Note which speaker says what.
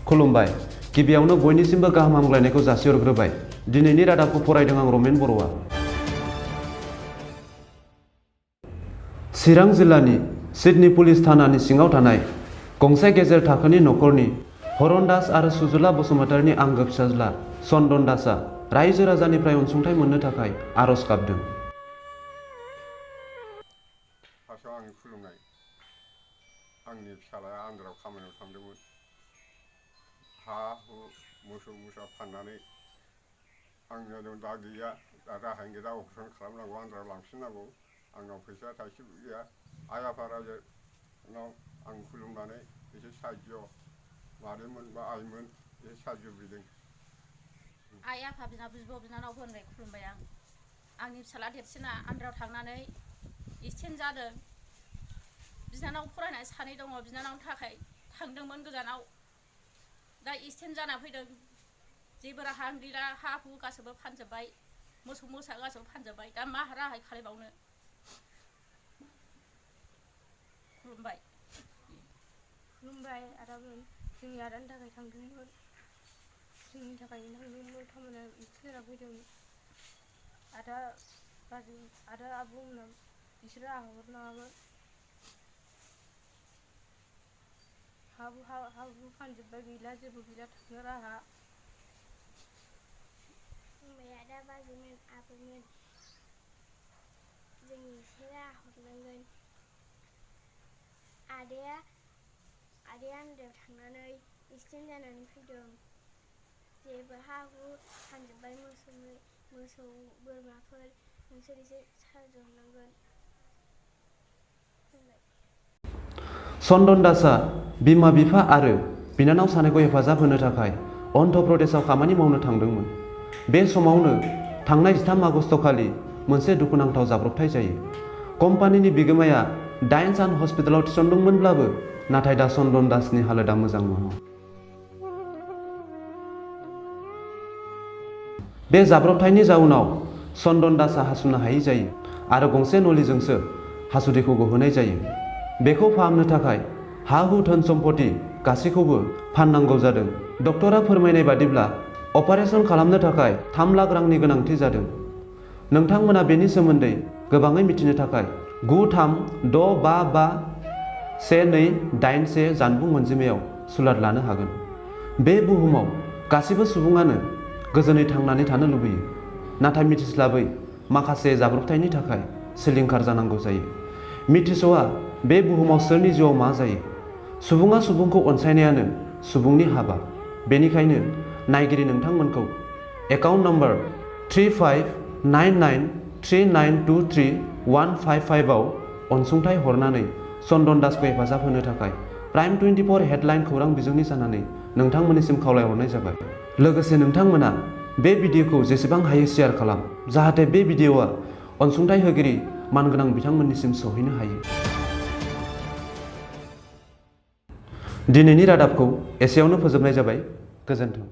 Speaker 1: खुलुमबाय। गिबियावनो बयनिसिमबो गाहाम हामलायनायखौ जासिहरग्रोबाय। दिनैनि रादाबखौ फरायदों आं रमेन बर'आ। चिरां जिल्लानि सिडनी पुलिस थानानि सिङाव थानाय गंसे गेजेर थाखोनि नखरनि हरन दास आरो सुजुला बसुमतारीनि आंगो फिसाज्ला चन्दन दासआ रायजो राजानिफ्राय अनसुंथाइ मोननो थाखाय आरज गाबदों।
Speaker 2: फार्स्टआव आंनि खुलुमनाय। आंनि फिसालाया आन्ध्रायाव खामानियाव थांदोंमोन। हा हु मोसौ मोसा फाननानै आंनियाव दा गैया, दा राहायानो गैया, अपारेसन खालामनांगौ, आन्ध्रायाव लांफिननांगौ। आंनाव फैसा थाइसेबो गैया। आइ आफा रायजोनाव आं खुलुमनानै एसे साहाय्य मादैमोन बा आइमोन एसे साहाय्य बिदों।
Speaker 3: आइ आफा बिब' बिनानावफोरनो खुलुमबाय आं। आंनि फिसाला देरसिना आन्ध्रायाव थांनानै एक्सिडेन्ट जादों। बिनानाव फरायनाय सानै दङ, बिनानावनि थाखाय थांदोंमोन गोजानाव। दा एक्सिडेन्ट जाना फैदों। जेबो राहायानो गैला, हा हु गासैबो फानजोब्बाय, मोसौ मोसा गासैबो फानजोब्बाय। दा मा राहाय खालामबावनो। खुलुमबाय।
Speaker 4: खुलुमबाय आदामोन। जोंनि आदानि थाखाय थांदोंमोन, जोंनि थाखायनो थांदोंमोन। खामानियाव एक्सिडेन्ट जाना फैदों। आदा बाजै आदा आब'मोना बिसोरो राहा हरनाङामोन। हा हु फानजोब्बाय, गैला, जेबो गैला, थांनो राहा।
Speaker 5: खुलुमबाय आदा बाजैमोन आबैमोन, जोंनि एसे राहा हरनांगोन। आदाया आन्ध्रायाव थांनानै एक्सिडेन्ट जानानै फैदों। जेबो हा हु फानजोब्बाय, मोसौ बोरमाफोर, नोंसोर एसे साहाय्य हरनांगोन।
Speaker 1: चन्दन दासआ बिमा बिफा आरो बिनानाव सानैखौ हेफाजाब होनो थाखाय अन्ध्र प्रदेशआव खामानि मावनो थांदोंमोन। बे समावनो थांनाय 13 आगस्ट खालि मोनसे दुखुनांथाव जाब्रबथाय जायो। कम्पानिनि बिगोमाया 9 सान हस्पिटालाव थिसनदोंमोनब्लाबो नाथाय दा चन्दन दासनि हालोदा मोजां नङा। बे जाब्रबथायनि जाउनाव चन्दन दासआ हासुनो हायै जायो आरो गंसे नलिजोंसो हासुदैखौ गहोनाय जायो। बेखौ फाहामनो थाखाय हा हु धोन सम्पति गासैखौबो फाननांगौ जादों। डक्टरा फोरमायनाय बादिब्ला अपारेशन खालामनो थाखाय 3 लाख रांनि गोनांथि जादों। नोंथांमोना बेनि सोमोन्दै गोबाङै मिथिनो थाखाय 9365511281 जानबुं अनजिमायाव सुलाद लानो हागोन। बे बुहुमाव गासिबो सुबुङानो गोजोनै थांनानै थानो लुबैयो, नाथाय मिथिस्लाबै माखासे जाब्रबथायनि थाखाय सिलिंखार जानांगौ जायो। मिथिस'आ बे बुहुमाव सोरनि जिउआव मा जायो। सुबुङा सुबुंखौ अनसायनायानो सुबुंनि हाबा। बेनिखायनो नायगिरि नोंथांमोनखौ एकाउन्ट नम्बर 359939233155 आव अनसुंथाइ हरनानै चन्दन दासखौ हेफाजाब होनो थाखाय प्राइम 24 हेडलाइन खौरां बिजोंनि जानानै नोंथांमोननिसिम खावलायहरनाय जाबाय। लोगोसे नोंथांमोना बे भिडिअखौ जेसेबां हायो शेयार खालाम, जाहाथे बे भिडिअआ अनसुंथाइ होगिरि मानगोनां बिथांमोननिसिम सौहैनो हायो। दिनैनि रादाबखौ एसेयावनो फोजोबनाय जाबाय। गोजोन्थों।